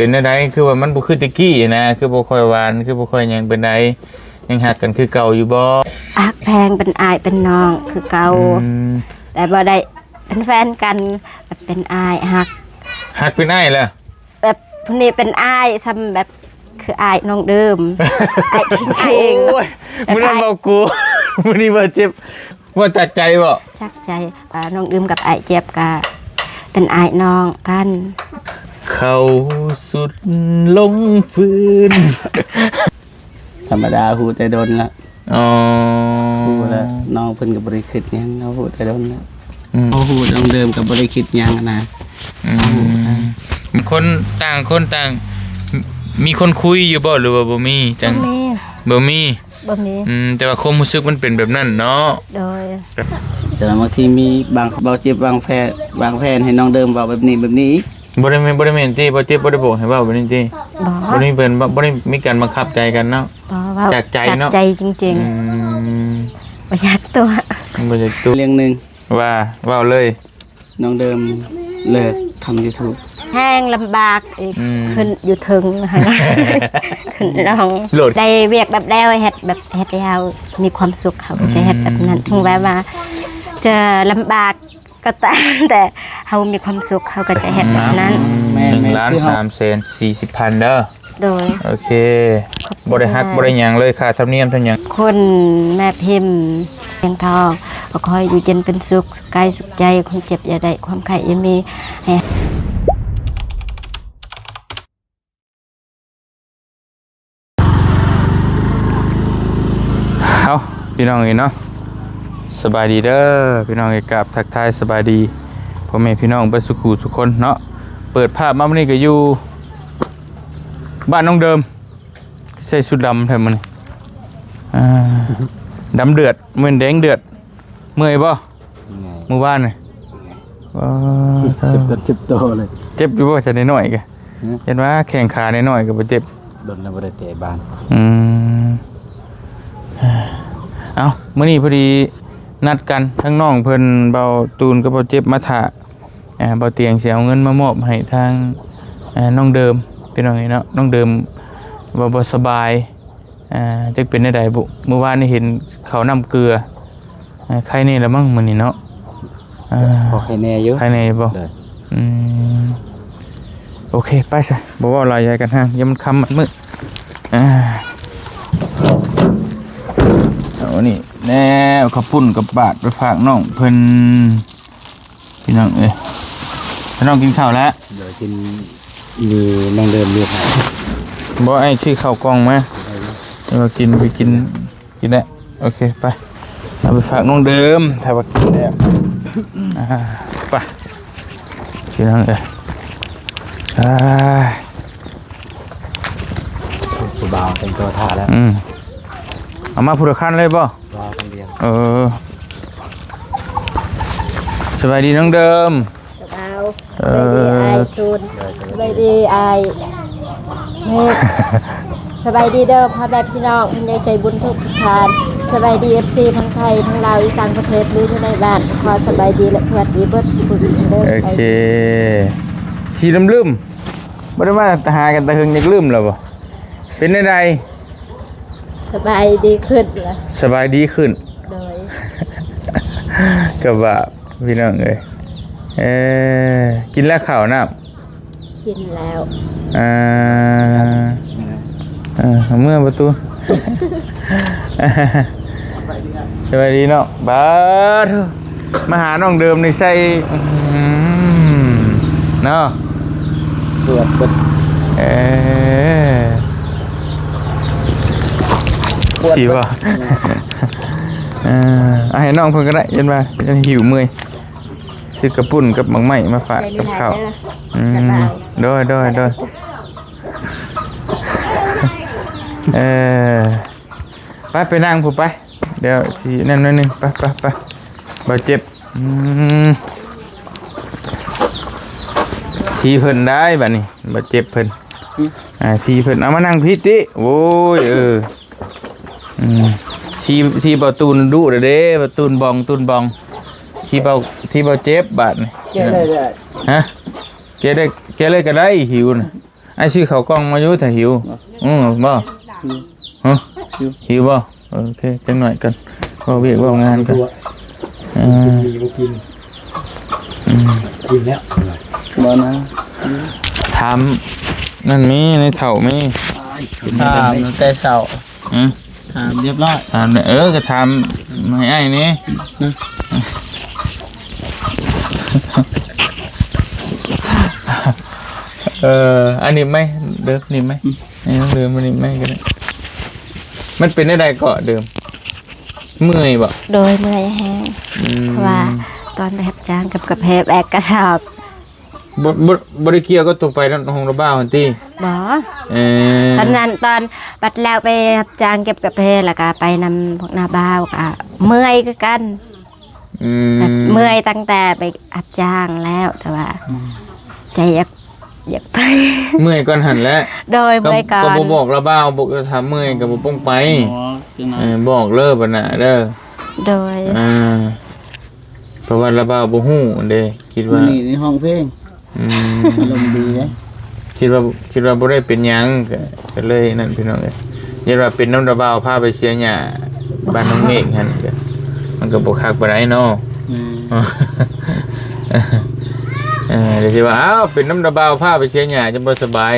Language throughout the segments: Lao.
ປັນແນວໃດ? ຄືວ່າມັນບໍ່ຄືແຕ່ກີ້ນະ ຄືບໍ່ຄ່ອຍຫວານ ຄືບໍ່ຄ່ອຍຫຍັງປານໃດ ຍັງຮັກກັນຄືເກົ່າຢູ່ບໍ່? ຮັກແພງ ເປັນອ້າຍເປັນນ້ອງຄືເກົ່າ. ອືມ ແຕ່ບໍ່ໄດ້ເປັນແຟນກັນ ແບບເປັນອ້າຍ ຮັກ ຮັກເປັນອ້າຍລະ ແບບຜູ້ນີ້ເປັນອ້າຍ ຊ່ຳແບບຄືອ້າຍນ້ອງເດີມ ອ້າຍຄິງໆ. ໂອ້ຍ ມື້ນັ້ນເວົ້າກູ ມື້ນີ້ເວົ້າເຈັບ ເວົ້າຈາກໃຈບໍ່? ຈາກໃຈ. ອ່າ ນ້ອງເດີມກັບອ້າຍເຈັບກະເປັນອ້າຍນ້ອງກັນ. ເຂົ້າສຸດລົງຟືນ ທຳມະດາ ຮູ້ແຕ່ດົນລະ. ອໍ ຮູ້ລະ ນ້ອງເພິ່ນກໍບໍ່ໄດ້ຄິດຫຍັງ ເຮົາຮູ້ແຕ່ດົນລະ. ອືມ ເຮົາຮູ້ດັ່ງເດີມກໍບໍ່ໄດ້ຄິດຫຍັງນະ. ອືມ ຄົນຕ່າງຄົນຕ່າງ ມີຄົນຄຸຍຢູ່ບໍ່ ຫຼືວ່າບໍ່ມີ? ຈັ່ງ ບໍ່ມີ ບໍ່ມີ. ບໍ່ມີ. ອືມ ແຕ່ວ່າຄວາມຮູ້ສຶກມັນເປັນແບບນັ້ນເນາະ. ໂດຍ. ແຕ່ວ່າບາງທີມີບາງ ເວົ້າເຈັບວາງແຜນ ວາງແຜນໃຫ້ນ້ອງເດີມເວົ້າແບບນີ້ແບບນີ້ອີກ. ບໍ່ໄດ້ແມ່ນ ບໍ່ໄດ້ແມ່ນຕິ ບໍ່ເຈັບ ບໍ່ໄດ້ບອກໃຫ້ເວົ້າແບບນີ້ຕິ? ບໍ່ ບໍ່ໄດ້ມີເພິ່ນ ບໍ່ ບໍ່ໄດ້ມີການບັງຄັບໃຈກັນເນາະ. ບໍ່ ເວົ້າຈາກໃຈເນາະ ຈາກໃຈຈິງໆ. ອືມ ບໍ່ຢາກຕົວະ ບໍ່ຢາກຕົວະ. ເລື່ອງໜຶ່ງ ວ່າ ເວົ້າເລີຍ. ນ້ອງເດີມເລີກທຳ YouTube ແຮງລຳບາກອີກ. ອືມ ຂຶ້ນຢູ່ເທິງຫັ້ນນະ ຂຶ້ນລົງໂລດ ໄດ້ວຽກແບບແລ້ວເຮັດ ແບບເຮັດໃຫ້ເຮົາມີຄວາມສຸກ ເຮົາກໍຈະເຮັດແບບນັ້ນ. ອືມ ເຖິງແມ່ນວ່າຈະລຳບາກ ກໍຕາມ ແຕ່ເຮົາມີຄວາມສຸກ ເຮົາກໍຈະເຮັດແບບນັ້ນ. ອືມ ແມ່ນໆ ໜຶ່ງລ້ານ ຄືເຮົາ ສາມແສນສີ່ສິບພັນເດີ. ໂດຍ. ໂອເຄ ຂອບໃຈ ບໍ່ໄດ້ຫັກ ຫຼາຍໆ ບໍ່ໄດ້ຫຍັງເລີຍ ຄ່າທຳນຽມທຳຫຍັງ. ຂອບຄຸນແມ່ພິມ ພຽງທອງ ຂໍໃຫ້ຢູ່ເຢັນເປັນສຸກ ສຸກກາຍສຸກໃຈ ຄວາມເຈັບຢ່າໄດ້ ຄວາມໄຂ້ຢ່າມີ ໃຫ້ ເອົາ ພີ່ນ້ອງເອີຍເນາະ ສະບາຍດີເດີພີ່ນ້ອງເອີຍ. ກາບທັກທາຍສະບາຍດີພໍ່ແມ່ພີ່ນ້ອງເບິດສູ່ຄູ່ສູ່ຄົນເນາະ. ເປີດພາບມາມື້ນີ້ກໍຢູ່ບ້ານນ້ອງເດີມ ໃສ່ຊຸດດຳແທ້ມື້ນີ້ ອ່າ ດຳເດືອດ ແມ່ນແດງເດືອດ. ເມື່ອຍບໍ່? ເມື່ອຍ ມື້ວານນີ້? ເມື່ອຍ ວ້າ ເຈັບຕົ້ນເຈັບໂຕເລີຍ. ເຈັບຢູ່ບໍ່? ຈະນ້ອຍໆ ກະ ຮະ? ຢ້ານວ່າແຂ້ງຂານ້ອຍໆ ກໍບໍ່ເຈັບ. ດົນແລ້ວບໍ່ໄດ້ເຕະບານ. ອືມ ເອົ້າ ມື້ນີ້ພໍດີນັດກັນ ທັງນ້ອງເພິ່ນ ເບົາຕູນກັບເບົາເຈັບມາຖ້າ ອ່າ ເບົາຕຽງຊິເອົາເງິນມາມອບໃຫ້ທາງ ອ່າ ນ້ອງເດີມ ພີ່ນ້ອງເອີຍເນາະ. ນ້ອງເດີມວ່າບໍ່ສະບາຍ ອ່າ ຈັກເປັນແນວໃດບຸ ມື້ວານນີ້ເຫັນເຂົ້ານ້ຳເກືອ ອ່າ ໄຄແນ່ລະມັ້ງມື້ນີ້ເນາະ. ອ່າ ພໍໄຄແນ່ຢູ່ ໄຄແນ່ຢູ່ບໍ່? ໂດຍ. ອືມ ໂອເຄ ໄປຊະ ບໍ່ເວົ້າຫຼາຍ ຢ່າກັນຫ່າງ ຢ່າມັນຄ່ຳມັນມືດ. ອ່າ ເອົານີ້ແລ້ວ ເຂົ້າປຸ້ນກັບບາດໄປຝາກນ້ອງເພິ່ນ. ພີ່ນ້ອງເອີຍ ພີ່ນ້ອງກິນເຂົ້າແລ້ວ? ໂດຍ ກິນ ມີນ້ອງເດີມຢູ່. ບໍ່ ອ້າຍຊື້ເຂົ້າກ່ອງມາ ເອີ ເອົາມາກິນ ໄປກິນ ກິນແລ້ວ. ໂອເຄ ໄປ ເອົາໄປຝາກນ້ອງເດີມ ຖ້າວ່າກິນແລ້ວ. ອ່າ ໄປ ພີ່ນ້ອງເອີຍ ອ່າ ຜູ້ບ່າວແຕ່ງຕົວຖ້າແລ້ວ. ອືມ ເອົາມາຜູ້ລະຄັນເລີຍບໍ່? ລາວຄົນດຽວ. ເອີ ສະບາຍດີນ້ອງເດີມ. ສະບາຍ ເອີ ສະບາຍດີອ້າຍຕູນ. ໂດຍ ສະບາຍດີອ້າຍເມກ. ສະບາຍດີເດີພໍ່ແມ່ພີ່ນ້ອງ ຜູ້ໃຫຍ່ໃຈບຸນທຸກໆທ່ານ. ສະບາຍດີເອັຟຊີທັງໄທ ທັງລາວ ຢູ່ຕ່າງປະເທດ ຫຼື ຢູ່ໃນບ້ານ. ຂໍສະບາຍດີ ແລະ ສະຫວັດດີເບິດສູ່ຜູ້ສູ່ຄົນເດີ. ໂອເຄ ຊິລືມໆ ບໍ່ໄດ້ມາຫາກັນແຕ່ເຫິງ ຢາກລືມແລ້ວບໍ່? ເປັນແນວໃດ? ສະບາຍດີຂຶ້ນລະ. ສະບາຍດີຂຶ້ນ. ໂດຍ. ກໍວ່າ ພີ່ນ້ອງເອີຍ ເອີ ກິນແລ້ວເຂົ້ານ້ຳ? ກິນແລ້ວ. ອ່າ ເອີ ເມືອປະຕູ ສະບາຍດີເນາະ. ບາດ ມາຫານ້ອງເດີມນີ້ໃສ່ ອືມ ເນາະ ປວດເບິດ. ເອີ ປວດເບິດ. ຊິບໍ່? ເອີ ເອົາໃຫ້ນ້ອງເພິ່ນກໍໄດ້ ຢ້ານວ່າ ຢ້ານຫິວເມື່ອຍ. ຊື້ກະປຸ້ນກັບໝາກໄມ້ມາຝາກກັບເຂົ້າ. ອືມ ໂດຍ ໂດຍ ໂດຍ. ເອີ ໄປ ໄປນັ່ງພຸ້ນໄປ ດຽວຊິນັ້ນໜ້ອຍໜຶ່ງ ໄປ ໄປ ໄປ. ບາດເຈັບ ອືມ ທີ່ເພິ່ນໄດ້ບາດນີ້ ບາດເຈັບເພິ່ນ ອືມ ອ່າ ທີ່ເພິ່ນ ເອົາມານັ່ງພີ້ຕິ. ໂອ້ຍ ເອີ ອືມ ທີ່ ທີ່ເບົາຕູນດຸເດ້ ເບົາຕູນບອງ ຕູນບອງ ທີ່ເບົາ ທີ່ເບົາເຈັບບາດນີ້. ແກະໄດ້ ຮະ? ແກະໄດ້ ແກະເລີຍກໍໄດ້ ຫິວນະ. ອ້າຍຊື້ເຂົ້າກ່ອງມາຢູ່ ຖ້າຫິວ. ບໍ່ ອື ບໍ່ ຫິວ ຮະ ຫິວ ຫິວບໍ່? ໂອເຄ ຈັກໜ້ອຍກ່ອນ ເວົ້າວຽກເວົ້າງານກ່ອນ. ເອີ ກິນດີບໍ່ກິນ? ອືມ ກິນແລ້ວ ບໍ່ນະ. ຖາມນັ້ນມີ ໃນເຖົ້າມີ ຖາມແຕ່ເຊົ້າ. ອື ຖາມຮຽບຮ້ອຍ ຖາມແລ້ວ. ເອີ ກໍຖາມໃຫ້ອ້າຍແດ່. ເອີ ອັນນີ້ໄໝ ເດີ ນີ້ໄໝ ອືມ ນີ້ເດີ ມັນນີ້ໄໝກໍໄດ້. ມັນເປັນແນວໃດເກາະເດີມ? ເມື່ອຍບໍ່? ໂດຍ ເມື່ອຍແຮງ. ອືມ ເພາະວ່າຕອນໄປຮັບຈ້າງກັບກາແຟ ແບກກະສອບ ບໍ່ ບໍ່ ບໍ່ໄດ້ກ່ຽວກັບຕົວໄປນຳໂຮງລະບ່າວຫັ້ນຕິ? ບໍ່. ເອີ ຕອນນັ້ນ ຕອນບັດແລ້ວໄປຮັບຈ້າງເກັບກາແຟ ແລ້ວກະໄປນຳພວກນ້າບ່າວ ກະເມື່ອຍຄືກັນ. ອືມ ແບບເມື່ອຍຕັ້ງແຕ່ໄປຮັບຈ້າງແລ້ວ ແຕ່ວ່າ ອືມ ໃຈຢາກ ຢາກໄປ. ເມື່ອຍກ່ອນຫັ້ນແຫຼະ. ໂດຍ ກໍ ເມື່ອຍກ່ອນ ກໍບໍ່ບອກລະບ່າວ ບໍ່ ຖ້າເມື່ອຍກໍບໍ່ປ່ອງໄປ. ອໍ ເອີ ບອກເລີຍບັດໜ້າເດີ. ໂດຍ ອ່າ ເພາະວ່າລະບ່າວບໍ່ຮູ້ເດ້ ຄິດວ່າ ມື້ນີ້ຮ້ອງເພງ. ອືມ ອາລົມດີເດ້. ຄິດວ່າ ຄິດວ່າບໍ່ໄດ້ເປັນຫຍັງ ກໍ ກໍເລີຍນັ້ນພີ່ນ້ອງເອີຍ. ຢ້ານວ່າເປັນນຳລະບ່າວພາໄປເສຍຫຍ້າບ້ານນ້ອງເມກຫັ້ນ ກໍ ມັນກໍບໍ່ຄັກປານໃດເນາະ. ອືມ ເອີ ດຽວຊິວ່າ ອ້າວ ເປັນນຳລະບ່າວພາໄປເສຍຫຍ້າ ຈັ່ງບໍ່ສະບາຍ.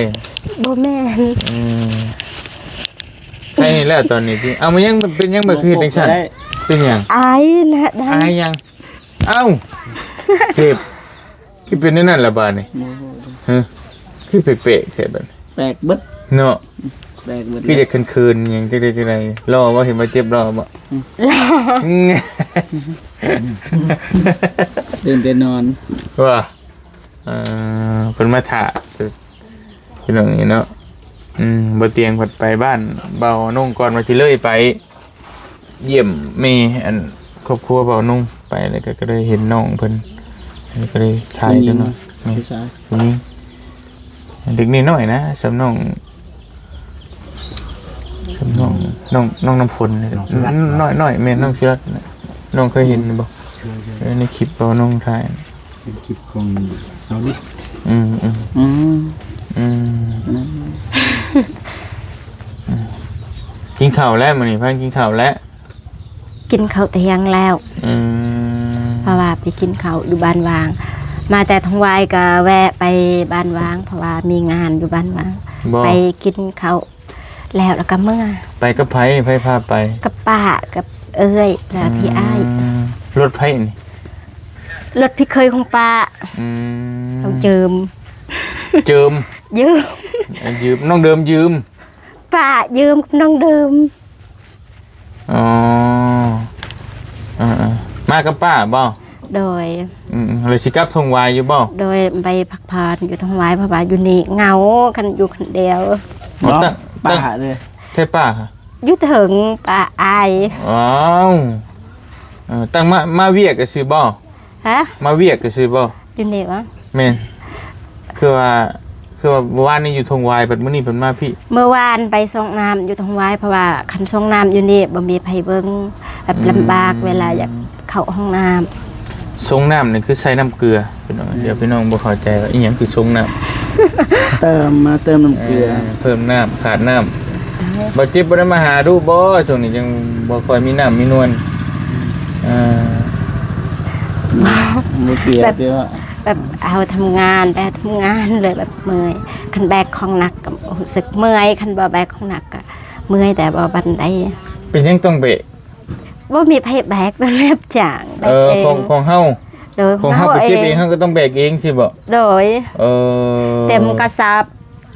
ບໍ່ແມ່ນ. ອືມ ໃຄແລ້ວຕອນນີ້ຕິ. ເອົາ ມັນຍັງ ເປັນຫຍັງ ມັນຄືເຮັດຈັ່ງຊັ້ນ? ເປັນຫຍັງ? ອາຍນະ ອາຍຫຍັງ? ເອົ້າ ເຈັບ ຄືເປັນແນວນັ້ນລະບາດນີ້? ບໍ່ຮູ້ເດ້. ຮະ ຄືແປກໆແທ້ບາດນີ້? ແປກເບິດເນາະ. ແປກເບິດ ຄືຢາກເຂີນໆຫຍັງ ຈັ່ງໃດຈັ່ງໃດ. ລໍບໍ່ ເຫັນວ່າເຈັບລໍບໍ່? ອືມ ລໍ ຕື່ນແຕ່ນອນ ວ່າ ເອີ ເພິ່ນມາຖ້າ ພີ່ນ້ອງນີ້ເນາະ. ອືມ ບໍ່ຕຽງເພິ່ນໄປບ້ານເບົານົງກ່ອນ ວ່າຊິເລີຍໄປຢ້ຽມແມ່ ອັນ ຄອບຄົວເບົານົງ ໄປແລ້ວກໍ ກໍໄດ້ເຫັນນ້ອງເພິ່ນ ກໍໄດ້ຖ່າຍຈັກໜ້ອຍ. ແມ່ນ ຜູ້ຊາຍ ຜູ້ຍິງ ເດັກນ້ອຍໆນະ ສ່ຳນ້ອງ ສ່ຳນ້ອງ ນ້ອງ ນ້ອງນ້ຳຝົນນີ້ ນ້ອງສຸລັດ ນ້ອຍໆ ແມ່ນ ນ້ອງສຸລັດນະ. ນ້ອງເຄີຍເຫັນບໍ່? ເຄີຍໆ ເອີ ໃນຄລິບເບົານົງຖ່າຍ. ເປັນຄລິບຂອງສາວນິດ. ອືມ ອືມ ອືມ ອືມ ອືມ ກິນເຂົ້າແລ້ວມື້ນີ້ ພາກັນກິນເຂົ້າແລ້ວ? ກິນເຂົ້າທ່ຽງແລ້ວ. ອືມ ເພາະວ່າໄປກິນເຂົ້າຢູ່ບ້ານຫວ່າງ ມາແຕ່ທົ່ງຫວາຍກໍແວະໄປບ້ານຫວ່າງ ເພາະວ່າມີງານຢູ່ບ້ານຫວ່າງ. ໄປກິນເຂົ້າ ແລ້ວ ແລ້ວກໍເມືອ. ໄປກັບໃຜ? ໃຜພາໄປ? ກັບປ້າ ກັບເອື້ອຍ ແລ້ວ ອືມ ພີ່ອ້າຍ. ລົດໃຜນີ້? ລົດພີ່ເຂີຍຂອງປ້າ. ອືມ ນ້ອງເຈີມ ເຈີມ ຢືມ ເອີ ຢືມ ນ້ອງເດີມຢືມ ປ້າຢືມກັບນ້ອງເດີມ. ອໍ ເອີໆ ມາກັບປ້າບໍ່? ໂດຍ. ອືມໆ ແລ້ວຊິກັບທົ່ງຫວາຍຢູ່ບໍ່? ໂດຍ ໄປພັກຜ່ອນຢູ່ທົ່ງຫວາຍ ເພາະວ່າຢູ່ນີ້ເຫງົາ ຄັນຢູ່ຄົນດຽວ. ອໍ ເນາະ ຕັ້ງ ປ້າເດ້ ແທ້ປ້າ ຢູ່ເທິງປ້າອ້າຍ. ອ້າວ ເອີ ຕັ້ງມາ ມາວຽກຊື່ໆບໍ່? ຮະ? ມາວຽກຊື່ໆບໍ່? ຢູ່ນີ້ຫວາ? ແມ່ນ. ຄືວ່າ ຄືວ່າມື້ວານນີ້ຢູ່ທົ່ງຫວາຍ ບັດມື້ນີ້ເພິ່ນມາພີ້. ມື້ວານໄປສົ່ງນ້ຳຢູ່ທົ່ງຫວາຍ ເພາະວ່າຄັນສົ່ງນ້ຳຢູ່ນີ້ບໍ່ມີໃຜເບິ່ງ ແບບ ອືມ ລຳບາກເວລາຢາກເຂົ້າຫ້ອງນ້ຳ. ສົ່ງນ້ຳນີ້ຄືໃສ່ນ້ຳເກືອ ພີ່ນ້ອງ. ອືມ ດຽວພີ່ນ້ອງບໍ່ເຂົ້າໃຈວ່າອີ່ຫຍັງຄືສົ່ງນ້ຳ. ເຕີມ ມາເຕີມນ້ຳເກືອ. ເອີ ເພີ່ມນ້ຳ ຂາດນ້ຳ. ເອີ ບໍ່ເຈັບບໍ່ໄດ້ມາຫາດູບໍ່? ຊ່ວງນີ້ຍັງບໍ່ຄ່ອຍມີນ້ຳມີນວນ. ເອີ ບໍ່ເກຍ ແບບ ແບບເຮົາທຳງານ ໄປທຳງານເລີຍແບບເມື່ອຍ ຄັນແບກຂອງໜັກກໍຮູ້ສຶກເມື່ອຍ ຄັນບໍ່ແບກຂອງໜັກກໍເມື່ອຍ ແຕ່ບໍ່ປານໃດ. ເປັນຫຍັງຕ້ອງແບກ? ບໍ່ມີໃຜແບກ ຕ້ອງແບກເອງ. ເອີ ຂອງ ຂອງເຮົາ. ໂດຍ ຂອງເຮົາໄປເກັບເອງ ເຮົາກໍຕ້ອງແບກເອງຊີ້ບໍ? ໂດຍ. ເອີ ເຕັມກະສອບ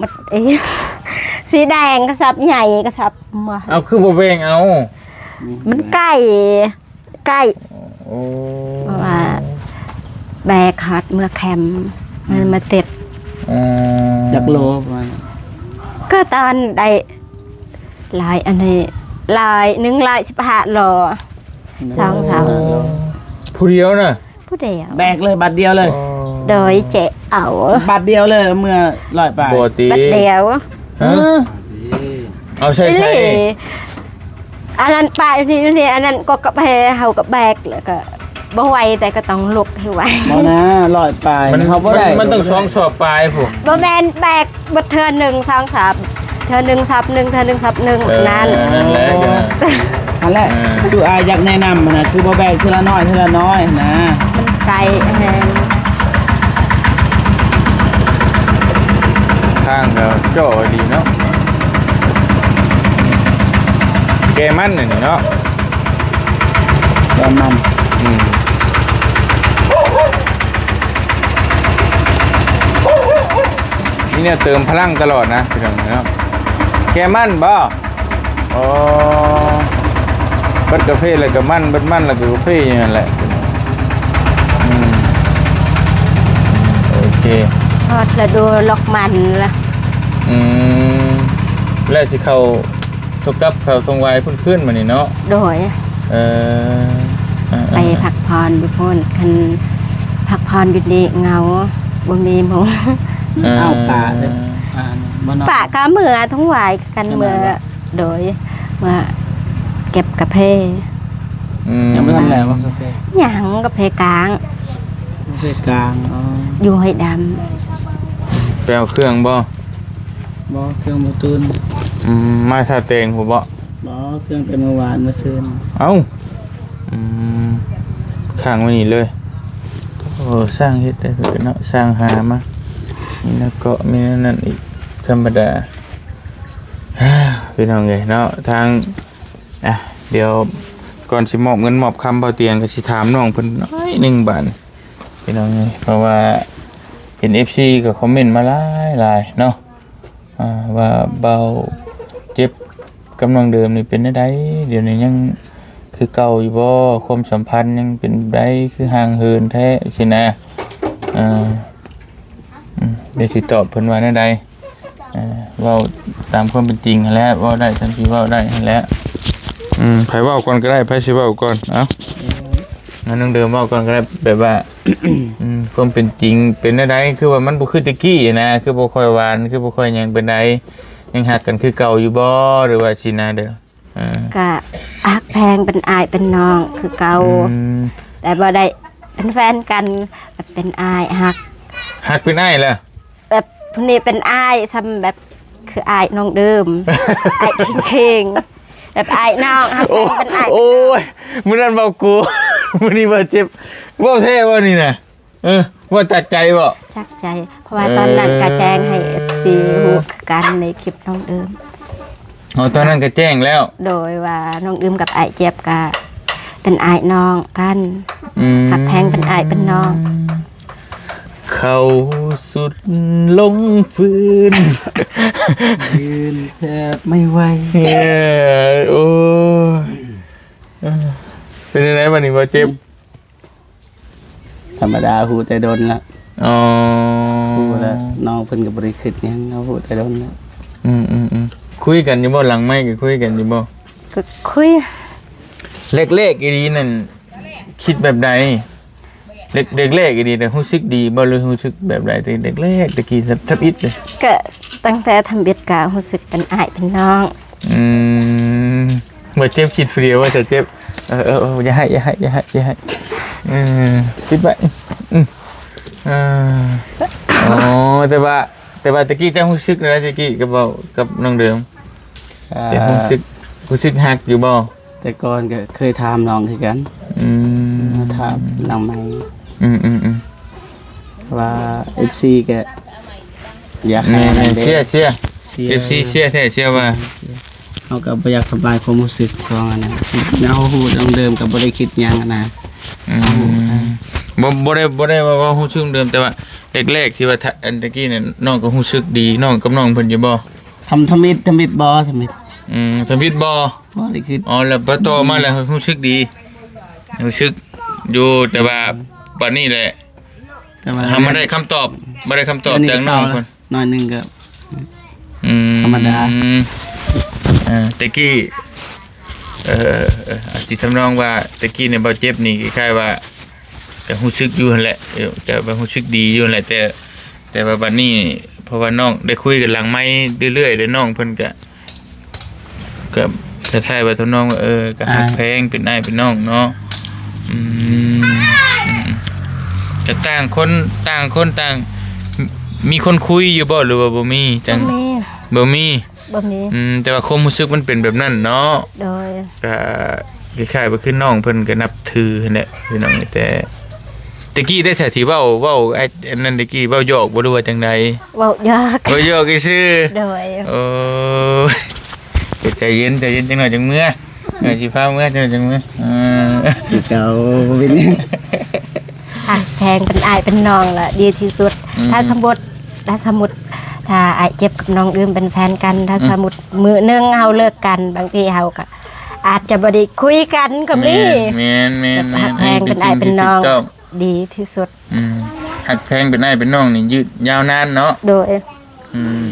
ໝົດເອງ ສີແດງກະສອບໃຫຍ່ ກະສອບ ເອົ້າ ຄືບໍ່ແບ່ງເອົາ? ມັນໃກ້ ໃກ້. ໂອ້ ເພາະວ່າແບກຮອດເມືອແຄມ ອືມ ມາຕິດ. ອໍ ຈັກໂລປະມານ? ກໍຕອນໄດ້ ຫຼາຍ ອັນນີ້ຫຼາຍ ໜຶ່ງຮ້ອຍສິບຫ້າໂລ ສອງສາມໂລ. ຜູ້ດຽວນະ? ຜູ້ດຽວ. ແບກເລີຍ ບາດດຽວເລີຍ? ອໍ ໂດຍ ເຈາະເອົາ ບາດດຽວເລີຍ ເມືອຮ້ອຍປາຍ. ບໍ່ຕິ ບາດດຽວ. ຮະ? ເອີ ເອົາໃສ່ໃສ? ອີ່ຫຼີ. ອັນນັ້ນປາຍຢູ່ນີ້ ຢູ່ນີ້ ອັນນັ້ນກໍກະແບ ເຮົາກໍແບກ ແລ້ວກໍບໍ່ໄຫວ ແຕ່ກໍຕ້ອງລຸກໃຫ້ໄຫວ. ບໍ່ນະ ຮ້ອຍປາຍ ມັນ ເຮົາບໍ່ໄດ້ ມັນ ມັນຕ້ອງສອງສອບປາຍພຸ້ນ. ບໍ່ແມ່ນແບກ ບັດເທື່ອໜຶ່ງສອງສອບ ເທື່ອໜຶ່ງສອບໜຶ່ງ ເທື່ອໜຶ່ງສອບໜຶ່ງ ເອີ ນັ້ນ ນັ້ນແຫຼະ ນັ້ນແຫຼະ ເອີ ຄືອ້າຍຢາກແນະນຳຫັ້ນນະ ຄືບໍ່ແບ່ງເທື່ອລະໜ້ອຍ ເທື່ອລະໜ້ອຍຫັ້ນນະ ມັນໄກແຮງ. ທາງກໍເຈາະດີເນາະ ແກ່ມັນອັນນີ້ເນາະ ແກ່ມັນ ອືມ ມີແນວເຕີມພະລັງຕະຫຼອດນະ ພີ່ນ້ອງເນາະ ແກ່ມັນບໍ່? ອໍ ເບິດກາເຟແລ້ວກໍມັນ ເບິດມັນແລ້ວກໍກາເຟຢູ່ນັ້ນແຫຼະ ອືມ ໂອເຄ ຮອດລະດູລອກມັນລະ ອືມ ແລ້ວຊິເຂົ້າ ໂທກັບເຂົ້າທົ່ງຫວາຍພຸ້ນຄືນມານີ້ເນາະ ໂດຍ ເອີ ໄປພັກຜ່ອນຢູ່ພຸ້ນ ຄັນພັກຜ່ອນຢູ່ນີ້ເຫງົາ ບໍ່ມີໝູ່ ເອົາປະເດີ ປະກໍເມືອທົ່ງຫວາຍກັນ ເມືອ ໂດຍ ເມືອເກັບກາເຟ ອືມ ຍັງບໍ່ທັນແລ້ວບໍ່ກາເຟ? ຍັງ ກາເຟກາງ ກາເຟກາງ ອໍ ຢູ່ຫ້ວຍດຳ ໄປເອົາເຄື່ອງບໍ່? ບໍ່ ເຄື່ອງບໍ່ຕື່ນ ອືມ ມາທ່າແຕງພຸ້ນບໍ່? ບໍ່ ເຄື່ອງແຕ່ມື້ວານ ມື້ຊືນ ເອົ້າ ອືມ ຄ້າງໄວ້ນີ້ເລີຍ ໂອ້ ຊ່າງເຮັດໄດ້ເນາະ ຊ່າງຫາມາ ມີແນວເກາະ ມີແນວນັ້ນອີກ ທຳມະດາ ພີ່ນ້ອງເອີຍເນາະ ທາງ ອ່ະ ດຽວກ່ອນຊິມອບເງິນມອບຄຳ ບ່າວຕຽງກໍຊິຖາມນ້ອງເພິ່ນໜ້ອຍໜຶ່ງບາດ ພີ່ນ້ອງເອີຍ ເພາະວ່າເຫັນເອັຟຊີກໍຄອມເມັນມາຫຼາຍໆເນາະ ອ່າ ວ່າບ່າວເຈັບກັບນ້ອງເດີມນີ້ເປັນແນວໃດ? ດຽວນີ້ຍັງຄືເກົ່າຢູ່ບໍ່? ຄວາມສຳພັນຍັງເປັນແບບໃດ? ຄືຫ່າງເຫີນແທ້ຊີ້ນະ ອ່າ ອືມ ດຽວຊິຕອບເພິ່ນວ່າແນວໃດ? ເອີ ເວົ້າຕາມຄວາມເປັນຈິງຫັ້ນແຫຼະ ເວົ້າໄດ້ສ່ຳທີ່ເວົ້າໄດ້ຫັ້ນແຫຼະ ອືມ ໃຜເວົ້າກ່ອນກໍໄດ້ ໃຜຊິເວົ້າກ່ອນ? ເອົ້າ ເອີ ໃຫ້ນ້ອງເດີມເວົ້າກ່ອນກໍໄດ້ ແບບວ່າ ອືມ ຄວາມເປັນຈິງເປັນແນວໃດ? ຄືວ່າມັນບໍ່ຄືແຕ່ກີ້ນະ ຄືບໍ່ຄ່ອຍຫວານ ຄືບໍ່ຄ່ອຍຫຍັງປານໃດ ຍັງຮັກກັນຄືເກົ່າຢູ່ບໍ່ ຫຼືວ່າຊີ້ນະເດີ? ອ່າ ກະຮັກແພງເປັນອ້າຍເປັນນ້ອງຄືເກົ່າ ອືມ ແຕ່ບໍ່ໄດ້ເປັນແຟນກັນ ແບບເປັນອ້າຍ ຮັກ ຮັກເປັນອ້າຍແລ້ວ ແບບຜູ້ນີ້ເປັນອ້າຍ ສ່ຳແບບຄືອ້າຍນ້ອງເດີມ ອ້າຍເຄັ່ງໆ ແບບອ້າຍນ້ອງ ຮັກແພງເປັນອ້າຍ ໂອ້ຍ ມື້ນັ້ນເວົ້າກູ ມື້ນີ້ເວົ້າເຈັບ ເວົ້າແທ້ບໍ່ນີ້ນະ? ເອີ ເວົ້າຈາກໃຈບໍ່? ຈາກໃຈ ເພາະວ່າ ເອີ ຕອນນັ້ນກໍແຈ້ງໃຫ້ເອັຟຊີຮູ້ຄືກັນໃນຄລິບນ້ອງເດີມ ອໍ ຕອນນັ້ນກໍແຈ້ງແລ້ວ ໂດຍວ່ານ້ອງເດີມກັບອ້າຍເຈັບກໍເປັນອ້າຍນ້ອງກັນ ອືມ ຮັກແພງເປັນອ້າຍເປັນນ້ອງ ເຂົາສຸດລົງຟືນ ຢືນແທບໄມ່ໄຫວ ເອີ ໂອ້ຍ ເປັນຈັ່ງໃດບັດນີ້ ບໍ່ເຈັບ? ທຳມະດາ ຮູ້ແຕ່ດົນລະ ອໍ ຮູ້ລະ ນ້ອງເພິ່ນກໍບໍ່ໄດ້ຄິດຫຍັງ ເຮົາຮູ້ແຕ່ດົນລະ ອືມໆໆ ຄຸຍກັນຢູ່ບໍ່? ຫຼັງໄມກໍຄຸຍກັນຢູ່ບໍ່? ກໍຄຸຍ ແລກໆອີ່ຫຼີນັ້ນຄິດແບບໃດ? ແລກໆອີ່ຫຼີນະ ຮູ້ສຶກດີບໍ່ ຫຼືຮູ້ສຶກແບບໃດ? ແຕ່ແລກໆ ແຕ່ກີ້ທຳອິດເລີຍ ກໍຕັ້ງແຕ່ທຳອິດກໍຮູ້ສຶກເປັນອ້າຍເປັນນ້ອງ ອືມ ບໍ່ເຈັບຄິດຜູ້ດຽວວ່າຈະເຈັບ ເອີໆໆ ຢ່າໄຫ້ ຢ່າໄຫ້ ຢ່າໄຫ້ ຢ່າໄຫ້ ເອີ ປິດໄວ້ ອືມ ເອີ ອໍ ແຕ່ວ່າ ແຕ່ວ່າແຕ່ກີ້ເຈົ້າຮູ້ສຶກແນວໃດ ແຕ່ກີ້ກັບເວົ້າກັບນ້ອງເດີມ? ອ່າ ແຕ່ຮູ້ສຶກ ຮູ້ສຶກຮັກຢູ່ບໍ່? ແຕ່ກ່ອນກໍເຄີຍຖາມນ້ອງຄືກັນ ອືມ ມາຖາມຫຼັງໄມ ອືມໆໆ ວ່າເອັຟຊີກໍຢາກໃຫ້ ແມ່ນໆ ເຊຍ ເຊຍ ເຊຍ ເອັຟຊີເຊຍແທ້ ເຊຍວ່າ ເຮົາກໍບໍ່ຢາກທຳລາຍຄວາມຮູ້ສຶກຂອງອັນນັ້ນ ເຮົາຮູ້ດັ່ງເດີມກໍບໍ່ໄດ້ຄິດຫຍັງຫັ້ນນະ ອືມ ບໍ່ ບໍ່ໄດ້ ບໍ່ໄດ້ວ່າ ວ່າຮູ້ສຶກເດີມ ແຕ່ວ່າແລກໆທີ່ວ່າ ທະ ອັນຕະກີ້ນັ້ນ ນ້ອງກໍຮູ້ສຶກດີ ນ້ອງກັບນ້ອງເພິ່ນຢູ່ບໍ່? ທຳ ທຳອິດ ທຳອິດບໍ່? ທຳອິດ ອືມ ທຳອິດບໍ່? ບໍ່ໄດ້ຄິດ ອໍ ແລ້ວພໍຕໍ່ມາແລ້ວ ອືມ ຮູ້ສຶກດີ ຮູ້ສຶກຢູ່ ແຕ່ວ່າ ອືມ ບັດນີ້ແຫຼະ ແຕ່ວ່າ ເຮົາບໍ່ໄດ້ຄຳຕອບ ບໍ່ໄດ້ຄຳຕອບຈາກນ້ອງເພິ່ນ ໜ້ອຍໜຶ່ງກໍ ອືມ ທຳມະດາ ເອີ ແຕ່ກີ້ ເອີ ອາດຊິທຳນອງວ່າ ແຕ່ກີ້ນີ້ບໍ່ເຈັບນີ້ ຄ້າຍໆວ່າ ກໍຮູ້ສຶກຢູ່ຫັ້ນແຫຼະ ເອີ ກໍວ່າຮູ້ສຶກດີຢູ່ຫັ້ນແຫຼະ ແຕ່ ແຕ່ວ່າບັດນີ້ ເພາະວ່ານ້ອງໄດ້ຄຸຍກັນຫຼັງໄມເລື້ອຍໆ ແລ້ວນ້ອງເພິ່ນກໍ ກໍຄ້າຍໆວ່າທຳນອງວ່າ ເອີ ກໍຮັກ ອ່າ ແພງ ເປັນອ້າຍເປັນນ້ອງເນາະ ອືມ ອືມ ກໍຕ່າງຄົນ ຕ່າງຄົນຕ່າງ ມີຄົນຄຸຍຢູ່ບໍ່ ຫຼືວ່າບໍ່ມີ? ຈັ່ງ ບໍ່ມີ ບໍ່ມີ ບໍ່ມີ. ອືມ ແຕ່ວ່າຄວາມຮູ້ສຶກມັນເປັນແບບນັ້ນເນາະ. ໂດຍ ກະຄ້າຍໆວ່າຄືນ້ອງເພິ່ນກະນັບຖືຫັ້ນແຫຼະພີ່ນ້ອງ. ແຕ່ ແຕ່ກີ້ໄດ້ ຖ້າທີ່ເວົ້າ ເວົ້າ ອັນນັ້ນ ແຕ່ກີ້ເວົ້າຢອກບໍ່ ຫຼືວ່າຈັ່ງໃດ? ເວົ້າຢອກ ເວົ້າຢອກຊື່ໆ. ໂດຍ ໂອ້ຍ ໃຈເຢັນ ໃຈເຢັນ ຈັກໜ້ອຍຈັ່ງເມືອ. ເອີ ຊິພາເມືອ ຈັ່ງ ຈັ່ງເມືອ. ເອີ ຄືເກົ່າ ບໍ່ເປັນຫຍັງ. ຮັກແພງເປັນອ້າຍເປັນນ້ອງລະດີທີ່ສຸດ. ອືມ ຖ້າສົມມຸດ ຖ້າສົມມຸດ ຖ້າອ້າຍເຈັບກັບນ້ອງອື່ມເປັນແຟນກັນ ຖ້າ ອືມ ສົມມຸດມື້ໜຶ່ງເຮົາເລີກກັນ ບາງທີເຮົາກໍອາດຈະບໍ່ໄດ້ຄຸຍກັນກໍມີ. ແມ່ນ ແມ່ນ ແມ່ນ ຮັກແພງເປັນອ້າຍເປັນນ້ອງ ອັນນີ້ເປັນສິ່ງທີ່ຖືກຕ້ອງ ດີທີ່ສຸດ. ອືມ ຮັກແພງເປັນອ້າຍເປັນນ້ອງນີ້ຍືດຍາວນານເນາະ. ໂດຍ ອືມ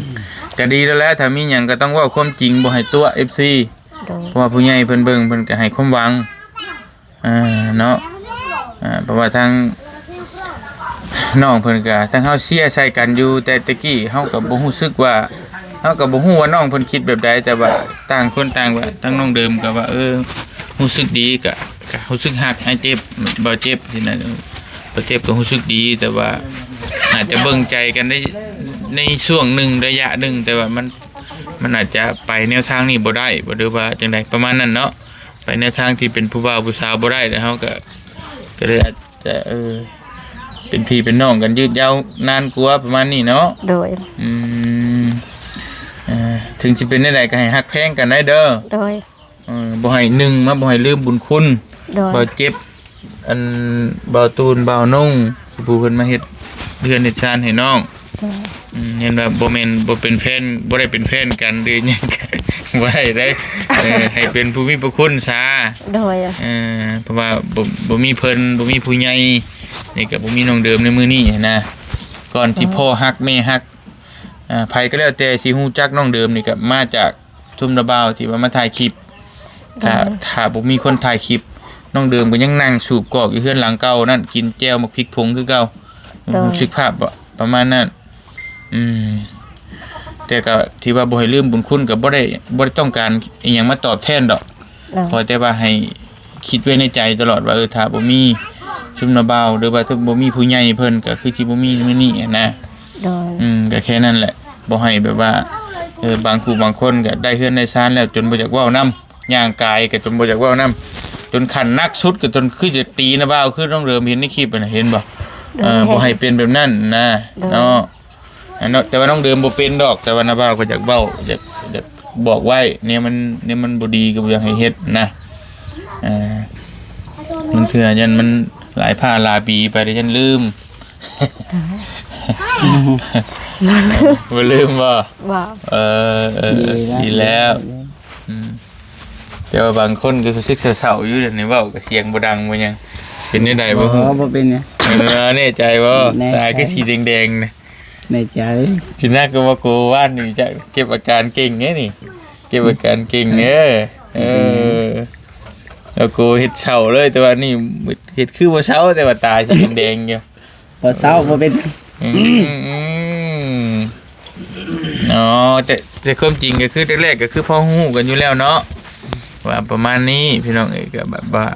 ກໍດີແລ້ວແຫຼະ ຖ້າມີຫຍັງກໍຕ້ອງເວົ້າຄວາມຈິງ ບໍ່ໃຫ້ຕົວະ ເອັຟຊີ. ໂດຍ ເພາະວ່າຜູ້ໃຫຍ່ເພິ່ນເບິ່ງ ເພິ່ນກໍໃຫ້ຄວາມຫວັງ ເອີ ເນາະ. ເອີ ເພາະວ່າທາງນ້ອງເພິ່ນກໍ ທາງເຮົາເຊຍໃສ່ກັນຢູ່ແຕ່ແຕ່ກີ້ ເຮົາກໍບໍ່ຮູ້ສຶກວ່າ ເຮົາກໍບໍ່ຮູ້ວ່ານ້ອງເພິ່ນຄິດແບບໃດ ແຕ່ວ່າຕ່າງຄົນຕ່າງວ່າ ທາງນ້ອງເດີມກໍວ່າ ເອີ ຮູ້ສຶກດີ ກໍ ກໍຮູ້ສຶກຮັກອ້າຍເຈັບ ບ່າວເຈັບຊີ້ນະ. ບ່າວເຈັບກໍຮູ້ສຶກດີ ແຕ່ວ່າອາດຈະເບິ່ງໃຈກັນໄດ້ໃນຊ່ວງໜຶ່ງ ໄລຍະໜຶ່ງ ແຕ່ວ່າມັນ ມັນອາດຈະໄປແນວທາງນີ້ບໍ່ໄດ້ ບໍ່ ຫຼືວ່າຈັ່ງໃດ ປະມານນັ້ນເນາະ. ໄປແນວທາງທີ່ເປັນຜູ້ບ່າວຜູ້ສາວບໍ່ໄດ້ ແລ້ວເຮົາກໍ ກໍເລີຍອາດຈະ ເອີ ເປັນພີ່ເປັນນ້ອງກັນຍືດຍາວນານກວ່າ ປະມານນີ້ເນາະ. ໂດຍ ອືມ ເອີ ເຖິງຊິເປັນແນວໃດກໍໃຫ້ຮັກແພງກັນໄດ້ເດີ. ໂດຍ ເອີ ບໍ່ໃຫ້ໜຶ່ງມາ ບໍ່ໃຫ້ລືມບຸນຄຸນ. ໂດຍ ບ່າວເຈັບ ອັນ ບ່າວຕູນ ບ່າວນົງ ຜູ້ເພິ່ນມາເຮັດເຮືອນເຮັດຊານໃຫ້ນ້ອງ. ໂດຍ ອືມ ເຫັນວ່າບໍ່ແມ່ນ ບໍ່ເປັນແຟນ ບໍ່ໄດ້ເປັນແຟນກັນ ຫຼືຫຍັງ ບໍ່ໄດ້ເດ້. ເອີ ໃຫ້ເປັນຜູ້ມີພະຄຸນຊາ. ໂດຍ ເອີ ເພາະວ່າບໍ່ ບໍ່ມີເພິ່ນ ບໍ່ມີຜູ້ໃຫຍ່ ນີ້ກໍບໍ່ມີນ້ອງເດີມໃນມື້ນີ້ຫັ້ນນະ. ກ່ອນທີ່ ໂດຍ ພໍ່ຮັກແມ່ຮັກ ອ່າ ໃຜກໍແລ້ວແຕ່ທີ່ຮູ້ຈັກນ້ອງເດີມນີ້ກໍມາຈາກ ຊຸມລາວບ່າວທີ່ວ່າມາຖ່າຍຄລິບ. ຖ້າ ໂດຍ ຖ້າບໍ່ມີຄົນຖ່າຍຄລິບ ນ້ອງເດີມກໍຍັງນັ່ງສູບກອກຢູ່ເຮືອນຫຼັງເກົ່ານັ້ນ ກິນແຈ່ວໝາກພິກຜົງຄືເກົ່າ. ໂດຍ ຮູ້ສຶກພາບບໍ່? ປະມານນັ້ນ. ອືມ ແຕ່ກໍຖືວ່າບໍ່ໃຫ້ລືມບຸນຄຸນ ກໍບໍ່ໄດ້ ບໍ່ໄດ້ຕ້ອງການອີ່ຫຍັງມາຕອບແທນດອກ. ໂດຍ ຂໍແຕ່ວ່າໃຫ້ຄິດໄວ້ໃນໃຈຕະຫຼອດວ່າ ເອີ ຖ້າບໍ່ມີຊຸມລາວບ່າວ ຫຼືວ່າຖ້າບໍ່ມີຜູ້ໃຫຍ່ເພິ່ນ ກໍຄືຊິບໍ່ມີມື້ນີ້ຫັ້ນນະ. ໂດຍ ອືມ ກໍແຄ່ນັ້ນແຫຼະ. ບໍ່ໃຫ້ແບບວ່າ ເອີ ບາງຄູ່ບາງຄົນກໍໄດ້ເຮືອນໄດ້ຊານແລ້ວ ຈົນບໍ່ຢາກເວົ້ານຳ, ຍ່າງກາຍກໍຈົນບໍ່ຢາກເວົ້ານຳ, ຈົນຂັ້ນໜັກສຸດກໍຈົນຄືຈະຕີນະບ່າວ ຄືນ້ອງເດີມເຫັນໃນຄລິບຫັ້ນນະ ເຫັນບໍ່? ໂດຍ ເອີ ບໍ່ໃຫ້ເປັນແບບນັ້ນນະ. ໂດຍ ເນາະ ອັນເນາະ ແຕ່ວ່ານ້ອງເດີມບໍ່ເປັນດອກ ແຕ່ວ່ານະບ່າວກໍຢາກເວົ້າ ຢາກ ຢາກບອກໄວ້ແນວມັນ ແນວມັນບໍ່ດີກໍບໍ່ຢາກໃຫ້ເຮັດນະ. ເອີ ບາງເທື່ອຢ້ານມັນຫຼາຍພາຫຼາຍປີໄປ ແລ້ວຢ້ານລືມ. ບໍ່ລືມບໍ່? ບໍ່. ເອີ ເອີ ເອີ ດີແລ້ວ ດີແລ້ວ. ອືມ ແຕ່ວ່າບາງຄົນກໍຮູ້ສຶກເສົ້າໆຢູ່ ດຽວນີ້ເວົ້າກໍສຽງບໍ່ດັງບໍ່ຫຍັງ ເປັນແນວໃດບໍ່ຮູ້? ບໍ່ ບໍ່ເປັນຫຍັງ. ເອີ ແນ່ໃຈບໍ່? ແນ່ໃຈ. ຕາຄືສີແດງໆນະ. ແນ່ໃຈ. ຊິໜັກກວ່າໂກວານນີ້ ຈະເກັບອາການເກັ່ງເດ້ນີ້ ເກັບອາການເກັ່ງເດີ. ເອີ ອືມ ແລ້ວໂກເຮັດເສົ້າເລີຍ ແຕ່ວ່ານີ້ເຮັດຄືບໍ່ເສົ້າ ແຕ່ວ່າຕາສີແດງໆຢູ່. ບໍ່ເສົ້າ ບໍ່ເປັນ. ອືມ ອໍ ແຕ່ ແຕ່ຄວາມຈິງກໍຄືແລກໆກໍຄືພໍຮູ້ກັນຢູ່ແລ້ວເນາະ ວ່າປະມານນີ້ ພີ່ນ້ອງເອີຍ. ກໍແບບວ່າ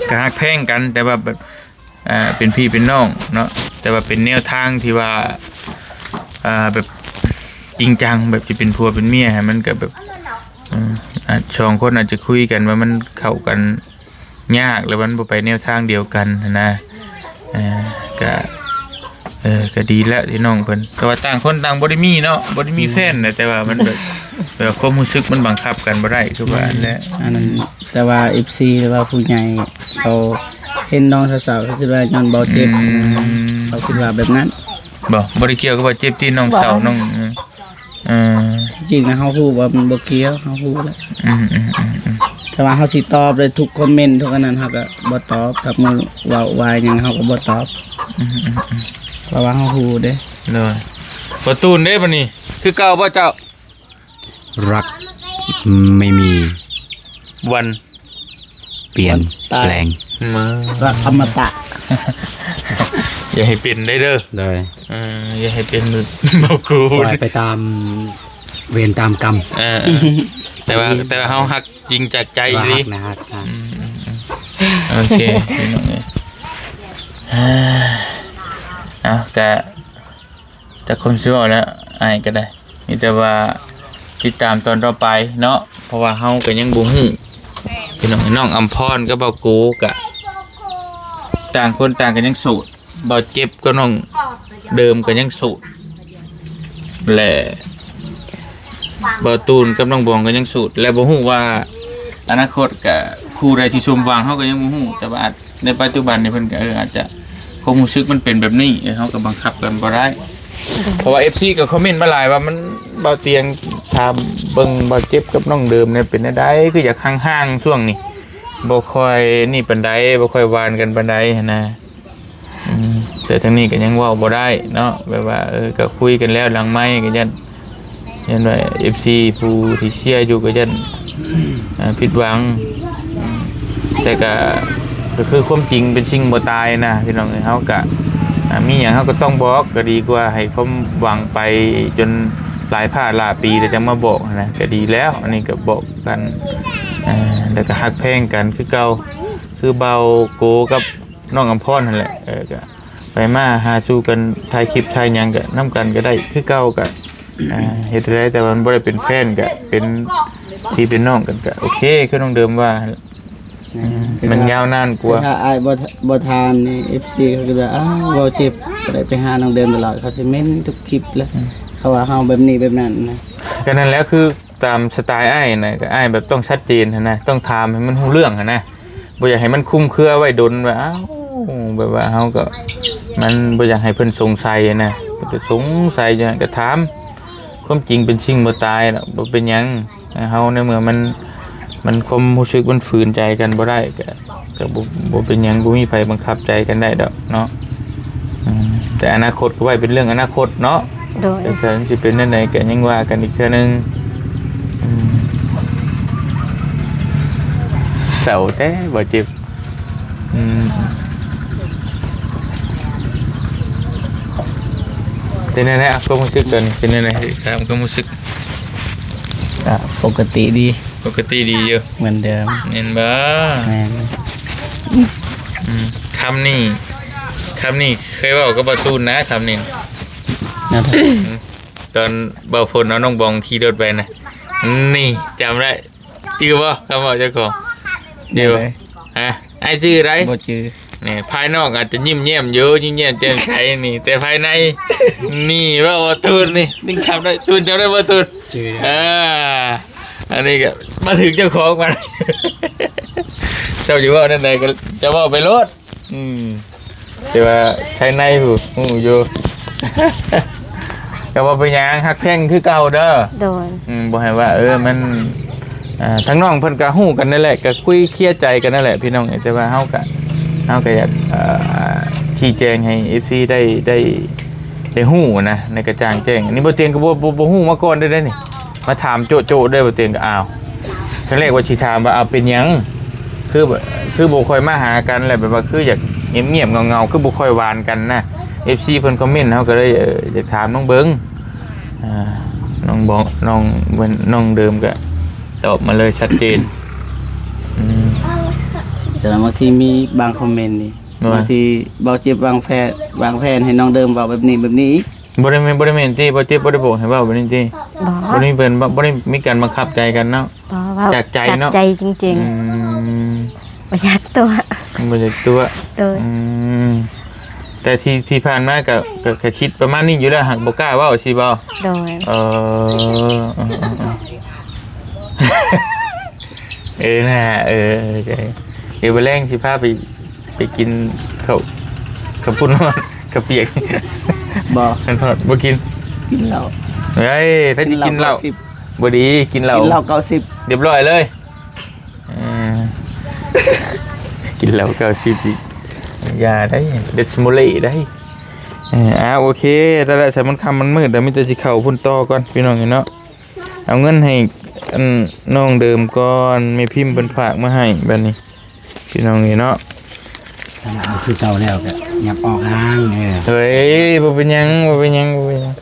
ກໍຮັກແພງກັນ ແຕ່ວ່າແບບ ອ່າ ເປັນພີ່ເປັນນ້ອງເນາະ ແຕ່ວ່າເປັນແນວທາງທີ່ວ່າ ອ່າ ແບບຈິງຈັງ ແບບຊິເປັນຜົວເປັນເມຍ ໃຫ້ມັນກໍແບບ ອືມ ອາດ ສອງຄົນອາດຈະຄຸຍກັນວ່າມັນເຂົ້າກັນຍາກ ແລ້ວມັນບໍ່ໄປແນວທາງດຽວກັນຫັ້ນນະ. ເອີ ກໍ ເອີ ກໍດີແລ້ວທີ່ນ້ອງເພິ່ນ ແຕ່ວ່າຕ່າງຄົນຕ່າງບໍ່ໄດ້ມີເນາະ ບໍ່ໄດ້ມີແຟນນະ ແຕ່ວ່າມັນແບບ ແບບຄວາມຮູ້ສຶກມັນບັງຄັບກັນບໍ່ໄດ້ ຄືວ່າຫັ້ນແຫຼະ. ອັນນັ້ນ ແຕ່ວ່າເອັຟຊີ ຫຼືວ່າຜູ້ໃຫຍ່ເຂົາເຫັນນ້ອງເສົ້າໆ ເຂົາຄິດວ່າຍ້ອນເບົາເຈັບ. ອືມ ເຂົາຄິດວ່າແບບນັ້ນ. ບໍ່ ບໍ່ໄດ້ກ່ຽວກັບວ່າເຈັບຕິ ນ້ອງເສົ້າ ບໍ່ ນ້ອງ ເອີ ທີ່ຈິງນະ ເຮົາຮູ້ວ່າມັນບໍ່ກ່ຽວ ເຮົາຮູ້ແລ້ວ. ອືມ ແຕ່ວ່າເຮົາຊິຕອບໄດ້ທຸກຄອມເມັນ ທຸກອັນນັ້ນ ເຮົາກໍບໍ່ຕອບ. ຖ້າມື້ເວົ້າວ່າຫຍັງ ເຮົາກໍບໍ່ຕອບ. ອືມ ເພາະວ່າເຮົາຮູ້ເດ້. ໂດຍ. ປະຕູນເດ້ບັດນີ້ ຄືເກົ່າບໍ່ເຈົ້າ? รักไม่มีวันเปลี่ยนแปลง รักอมตะ อย่าให้เป็นได้เด้อ ได้ เออ อย่าให้เป็นแบบเบากู ปล่อยไปตามเวรตามกรรม เออ แต่ว่า แต่ว่าเฮาฮักจริงจากใจอีหลี ฮักนะ ฮัก ฮัก อืม โอเค พี่น้องเอ้ย เอา กะ ຈັກຄວາມຊິເວົ້າແລ້ວ ອ້າຍກໍໄດ້ ມີແຕ່ວ່າຕິດຕາມຕອນຕໍ່ໄປເນາະ ເພາະວ່າເຮົາກໍຍັງບໍ່ຮູ້ ພີ່ນ້ອງ. ນ້ອງອຳພອນກັບບ່າວໂກກະ ຕ່າງຄົນຕ່າງກໍຍັງໂສດ. ບ່າວເຈັບກັບນ້ອງເດີມກໍຍັງໂສດ ແລະ ບ່າວຕູນກັບນ້ອງບອງກໍຍັງໂສດ ແລະ ບໍ່ຮູ້ວ່າອະນາຄົດກະຄູ່ໃດທີ່ສົມຫວັງ ເຮົາກໍຍັງບໍ່ຮູ້. ແຕ່ວ່າອາດ ໃນປັດຈຸບັນນີ້ເພິ່ນກໍ ເອີ ອາດຈະ ຄວາມຮູ້ສຶກມັນເປັນແບບນີ້ ເອີ ເຮົາກໍບັງຄັບກັນບໍ່ໄດ້. ເພາະວ່າເອັຟຊີກໍຄອມເມັນມາຫຼາຍວ່າ ມັນ ບ່າວຕຽງ ຖາມເບິ່ງບ່າວເຈັບກັບນ້ອງເດີມນີ້ເປັນແນວໃດ ຄືຢາກຫ່າງໆຊ່ວງນີ້ ບໍ່ຄ່ອຍນີ້ປານໃດ ບໍ່ຄ່ອຍຫວານກັນປານໃດຫັ້ນນະ. ອືມ ແຕ່ທາງນີ້ກໍຍັງເວົ້າບໍ່ໄດ້ເນາະ ແບບວ່າ ເອີ ກໍຄຸຍກັນແລ້ວຫຼັງໄມ ກໍຢ້ານ ຢ້ານວ່າເອັຟຊີຜູ້ທີ່ເຊຍຢູ່ກໍຢ້ານ ເອີ ຜິດຫວັງ. ອືມ ແຕ່ກໍ ກໍຄືຄວາມຈິງເປັນສິ່ງບໍ່ຕາຍນະ ພີ່ນ້ອງເອີຍ. ເຮົາກໍ ອ່າ ມີຫຍັງເຮົາກໍຕ້ອງບອກ ກໍດີກວ່າໃຫ້ຄວາມຫວັງໄປຈົນຫຼາຍພາດຫຼາຍປີ ແລ້ວຈັ່ງມາບອກນະ ກໍດີແລ້ວ. ອັນນີ້ກໍບອກກັນ ເອີ ແລ້ວກໍຮັກແພງກັນຄືເກົ່າ ຄືບ່າວໂກກັບ ນ້ອງອຳພອນຫັ້ນແຫຼະ ເອີ ກະໄປມາຫາສູ່ກັນ ຖ່າຍຄລິບຖ່າຍຫຍັງກະນຳກັນກະໄດ້ຄືເກົ່າ ກະ ອ່າ ເຮັດໄດ້ ແຕ່ວ່າມັນບໍ່ໄດ້ເປັນແຟນ ກະເປັນພີ່ເປັນນ້ອງກັນ ກະໂອເຄ ຄືນ້ອງເດີມວ່າ ແມ່ນ ມັນຍາວນານກວ່າ. ແຕ່ຖ້າອ້າຍບໍ່ ບໍ່ຖາມນີ້ ເອັຟຊີ ເຂົາຈະວ່າ ອ້າວ ເວົ້າເຈັບ ບໍ່ໄດ້ໄປຫານ້ອງເດີມຕະຫຼອດ ເຂົາຊິເມັນທຸກຄລິບແຫຼະ ອືມ ເຂົາວ່າເຮົາແບບນີ້ແບບນັ້ນນະ. ກະນັ້ນແຫຼະ ຄື ຕາມສະໄຕອ້າຍນະ ກໍອ້າຍແບບຕ້ອງຊັດເຈນຫັ້ນນະ ຕ້ອງຖາມໃຫ້ມັນຮູ້ເລື່ອງຫັ້ນນະ ບໍ່ຢາກໃຫ້ມັນຄຸມເຄືອໄວ້ດົນ ວ່າ ອ້າວ ແບບວ່າເຮົາກໍ ມັນບໍ່ຢາກໃຫ້ເພິ່ນສົງໄສນະ ເພິ່ນກໍສົງໄສຢູ່ຫັ້ນ ກໍຖາມ ຄວາມຈິງເປັນສິ່ງບໍ່ຕາຍເນາະ ບໍ່ເປັນຫຍັງ. ເຮົາໃນເມື່ອມັນ ມັນ ຄວາມຮູ້ສຶກມັນຝືນໃຈກັນບໍ່ໄດ້ ກໍ ກໍບໍ່ ບໍ່ເປັນຫຍັງ ບໍ່ມີໃຜບັງຄັບໃຈກັນໄດ້ດອກເນາະ. ອືມ ແຕ່ອະນາຄົດກໍໄວ້ເປັນເລື່ອງອະນາຄົດເນາະ. ໂດຍ ແຕ່ເຖິງຊິເປັນແນວໃດກໍຍັງວ່າກັນອີກເທື່ອໜຶ່ງ. ອືມ ເສົ້າແທ້ບໍ່ເຈັບ. ອືມ ເປັນແນວໃດ ຄວາມຮູ້ສຶກຕອນນີ້ເປັນແນວໃດ? ຖາມຄວາມຮູ້ສຶກ. ກໍປົກກະຕິດີ. ປົກກະຕິດີຢູ່ ເໝືອນເດີມ ແມ່ນບໍ່? ແມ່ນ. ອືມ ຄຳນີ້ ຄຳນີ້ເຄີຍເວົ້າກັບບ່າວຕູນນະ ຄຳນີ້. ແນວໃດ? ອືມ ຕອນບ່າວພົນເອົານ້ອງບອງຂີ່ລົດໄປນະ ນີ້ ຈຳໄດ້ ຈື່ບໍ່ ຄຳເວົ້າເຈົ້າຂອງ? ຈື່ບໍ່? ແນວໃດ? ຮະ? ອ້າຍຈື່ໄດ? ບໍ່ຈື່. ນີ້ ພາຍນອກອາດຈະຍິ້ມແຍ້ມຢູ່ ຍິ້ມແຍ້ມແຈ່ມໃສນີ້ ແຕ່ພາຍໃນ ນີ້ ເວົ້າວ່າຕູນນີ້ ຍັງຈຳໄດ້. ຕູນ ຈຳໄດ້ບໍ່ຕູນ? ຈື່. ອ່າ ອັນນີ້ກໍມາເຖິງເຈົ້າຂອງມັນ ເຈົ້າຊິເວົ້າແນວໃດກໍຈະເວົ້າໄປໂລດ. ອືມ ແຕ່ວ່າພາຍໃນຜູ້ຮູ້ຢູ່ ກໍບໍ່ເປັນຫຍັງ ຮັກແພງຄືເກົ່າເດີ. ໂດຍ. ອືມ ບໍ່ໃຫ້ວ່າ ເອີ ມັນ ອ່າ ທາງນ້ອງເພິ່ນກໍຮູ້ກັນນັ້ນແຫຼະ ກໍຄຸຍເຄລຍໃຈກັນນັ້ນແຫຼະພີ່ນ້ອງ. ແຕ່ວ່າເຮົາກໍ ເຮົາກໍຢາກ ເອີ ຊີ້ແຈງໃຫ້ເອັຟຊີໄດ້ ໄດ້ ໄດ້ຮູ້ນະ ໃນກະຈ່າງແຈ້ງ. ອັນນີ້ບໍ່ຕຽງກໍບໍ່ ບໍ່ ບໍ່ຮູ້ມາກ່ອນເດ້ ເດ້ນີ້ ມາຖາມໂຈະໆເດ້ ບໍ່ຕຽງກໍ ອ້າວ ຄັ້ງແລກວ່າຊິຖາມວ່າ ເອົາ ເປັນຫຍັງ ຄື ຄືບໍ່ຄ່ອຍມາຫາກັນ ແລ້ວແບບວ່າຄືຢາກງຽບໆເຫງົາໆ ຄືບໍ່ຄ່ອຍຫວານກັນນະ. ເອັຟຊີເພິ່ນຄອມເມັນ ເຮົາກໍເລີຍ ເອີ ຢາກຖາມນ້ອງເບິ່ງ. ອ່າ ນ້ອງບອກ ນ້ອງ ນ້ອງເດີມກໍຕອບມາເລີຍຊັດເຈນ. ອືມ ແຕ່ວ່າບາງທີມີບາງຄອມເມັນນີ້ ວ່າ ບາງທີບ່າວເຈັບວາງແຜນ ວາງແຜນໃຫ້ນ້ອງເດີມເວົ້າແບບນີ້ແບບນີ້ອີກ. ບໍ່ໄດ້ແມ່ນ ບໍ່ໄດ້ແມ່ນຕິ ບ່າວເຈັບບໍ່ໄດ້ບອກໃຫ້ເວົ້າແບບນີ້ຕິ? ບໍ່ ບໍ່ໄດ້ມີເພິ່ນ ບໍ່ ບໍ່ໄດ້ມີການບັງຄັບໃຈກັນເນາະ. ບໍ່ ເວົ້າຈາກໃຈເນາະ ຈາກໃຈຈິງໆ. ອືມ ບໍ່ຢາກຕົວະ ບໍ່ຢາກຕົວະ. ໂດຍ. ອືມ ແຕ່ທີ່ ທີ່ຜ່ານມາກໍ ກໍ ກໍຄິດປະມານນີ້ຢູ່ແລ້ວ ຫາກບໍ່ກ້າເວົ້າ ຊິບໍ່? ໂດຍ. ເອີ ເອີ ເອີ ເອີນະ ເອີ ເອີ ມື້ແລງຊິພາໄປ ໄປກິນເຂົ້າ ເຂົ້າປຸ້ນ ເຂົ້າປຽກ. ບໍ່ ບໍ່ກິນ ກິນເຫຼົ້າ. ເຮີ້ຍ ໃຜຊິກິນເຫຼົ້າ? ກິນເຫຼົ້າເກົ້າສິບ ບໍ່ດີ ກິນເຫຼົ້າ ກິນເຫຼົ້າເກົ້າສິບ ຮຽບຮ້ອຍເລີຍ. ເອີ ກິນເຫຼົ້າເກົ້າສິບອີກ ຢ່າໄດ໋ ເດັດສະໂມເລໄດ໋. ເອີ ອ່າ ໂອເຄ ແຕ່ລະສາຍ ມັນຄ່ຳມັນມືດແລ້ວ ມີແຕ່ຊິເຂົ້າພຸ້ນຕໍ່ກ່ອນ ພີ່ນ້ອງເອີຍເນາະ. ເອົາເງິນໃຫ້ ອັນ ນ້ອງເດີມກ່ອນ ແມ່ພິມເພິ່ນຝາກມາໃຫ້ ບາດນີ້ ພີ່ນ້ອງເອີຍເນາະ. ອັນນັ້ນຄືເກົ່າແລ້ວກໍຫຍັບອອກຫ່າງ. ເອີ ເຮີ້ຍ ບໍ່ເປັນຫຍັງ ບໍ່ເປັນຫຍັງ ບໍ່ເປັນຫຍັງ.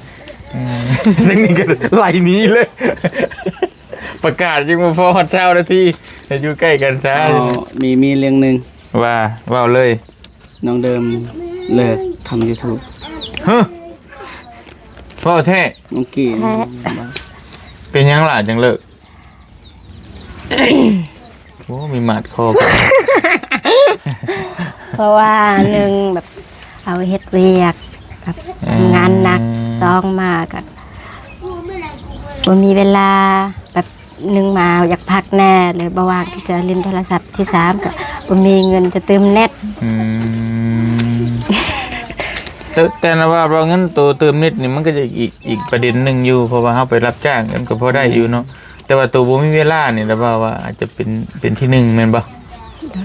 ອືມ ນີ້ກໍໄລ່ໜີເລີຍ ປະກາດຍັງບໍ່ພໍຮອດຊາວນາທີ ໃຫ້ຢູ່ໃກ້ກັນຊະ. ເອົາ ມີ ມີເລື່ອງໜຶ່ງ. ວ່າ ເວົ້າເລີຍ. ນ້ອງເດີມເລີກທຳຢູທູບ. ຮະ? ເວົ້າແທ້? ໂອເຄ ແທ້. ເປັນຫຍັງຫຼ້າຈັ່ງເລີກ? ໂອ້ ມີໝາດຄໍກັນ. ເພາະວ່າໜຶ່ງແບບເຮົາເຮັດວຽກ ແບບ ເອີ ທຳງານໜັກ, ສອງມາກໍບໍ່ມີເວລາ ແບບໜຶ່ງມາຢາກພັກແດ່ ຫຼືບໍ່ວ່າງທີ່ຈະຫຼິ້ນໂທລະສັບ, ທີສາມກໍບໍ່ມີເງິນຈະຕື່ມເນັດ. ອືມ ແຕ່ ແຕ່ນະວ່າ ວ່າເງິນໂຕຕື່ມເນັດນີ້ ມັນກໍຈະອີກ ອີກປະເດັນໜຶ່ງຢູ່ ເພາະວ່າເຮົາໄປຮັບຈ້າງ ມັນກໍພໍໄດ້ຢູ່ເນາະ. ແຕ່ວ່າໂຕບໍ່ມີເວລານີ້ລະວ່າ ວ່າອາດຈະເປັນ ເປັນທີໜຶ່ງແມ່ນບໍ່?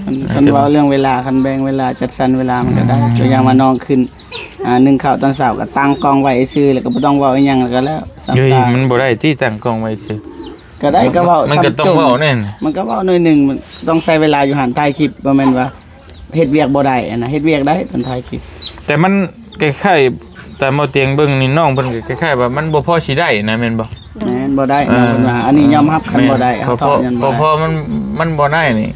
ຄັນ ອາດຈະ ຄັນເວົ້າເລື່ອງເວລາ ຄັນແບ່ງເວລາ ຈັດສັນເວລາມັນກໍໄດ້. ອືມ ຕົວຢ່າງວ່ານ້ອງຂຶ້ນ ອ່າ ໜຶ້ງເຂົ້າຕອນເຊົ້າກໍຕັ້ງກ້ອງໄວ້ຊື່ ແລ້ວກໍບໍ່ຕ້ອງເວົ້າອີ່ຫຍັງ ແລ້ວກໍແລ້ວ. ເຮີ້ຍ ມັນບໍ່ໄດ້ຕິ ຕັ້ງກ້ອງໄວ້ຊື່. ກໍໄດ້ ກໍເວົ້າ ມັນກໍຕ້ອງເວົ້າແນ່. ມັນກໍເວົ້າໜ້ອຍໜຶ່ງ ມັນຕ້ອງໃຊ້ເວລາຢູ່ຫັ້ນ ຖ່າຍຄລິບ ບໍ່ແມ່ນວ່າ ເຮັດວຽກບໍ່ໄດ້ຫັ້ນນະ, ເຮັດວຽກໄດ້ຕອນຖ່າຍຄລິບ. ແຕ່ມັນຄ້າຍໆ ຕາມເອົາຕຽງເບິ່ງນີ້ ນ້ອອງເພິ່ນກໍຄ້າຍໆວ່າມັນບໍ່ພໍຊິໄດ້ນະ ແມ່ນບໍ່? ແມ່ນ ບໍ່ໄດ້ ເອີ ນ້ອງເພິ່ນວ່າ ອັນນີ້ຍອມຮັບ ຄັນ ເອີ ບໍ່ໄດ້ ເຮົາຖອຍມັນບໍ່ໄດ້. ພໍ ພໍມັນ ມັນບໍ່ໄດ້ນີ້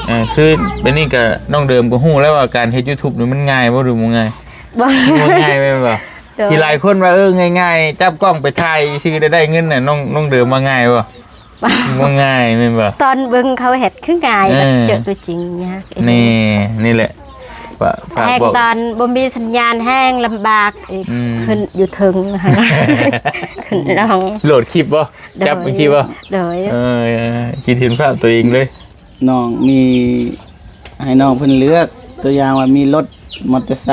ເອີ ຄືບາດນີ້ກໍນ້ອງເດີມກໍຮູ້ແລ້ວວ່າການເຮັດ YouTube ນີ້ມັນງ່າຍບໍ່ ຫຼືບໍ່ງ່າຍ? ບໍ່ ບໍ່ງ່າຍແມ່ນບໍ່? ໂດຍ ທີ່ຫຼາຍຄົນວ່າ ເອີ ງ່າຍໆ ຈັບກ້ອງໄປຖ່າຍຊື່ໄດ້ ໄດ້ເງິນນະ ນ້ອງ ນ້ອງເດີມວ່າງ່າຍບໍ່? ບໍ່ງ່າຍແມ່ນບໍ່? ຕອນເບິ່ງເຂົາເຮັດຄືງ່າຍ ເອີ ແບບເຈີຕົວຈິງຍາກ. ນີ້ ນີ້ແຫຼະ ຝາກ ຝາກບອກ ແຮງຕອນບໍ່ມີສັນຍານແຮງລຳບາກອີກ. ອືມ ຂຶ້ນຢູ່ເທິງຫັ້ນ ຂຶ້ນລົງ ໂຫຼດຄລິບບໍ່? ໂດຍ ຈັບຈັ່ງຊີ້ບໍ່? ໂດຍ ເອີ ຄິດເຫັນພາບຕົວເອງເລີຍ. ນ້ອງມີ ໃຫ້ນ້ອງເພິ່ນເລືອກ ຕົວຢ່າງວ່າມີລົດ ມໍເຕີໄຊ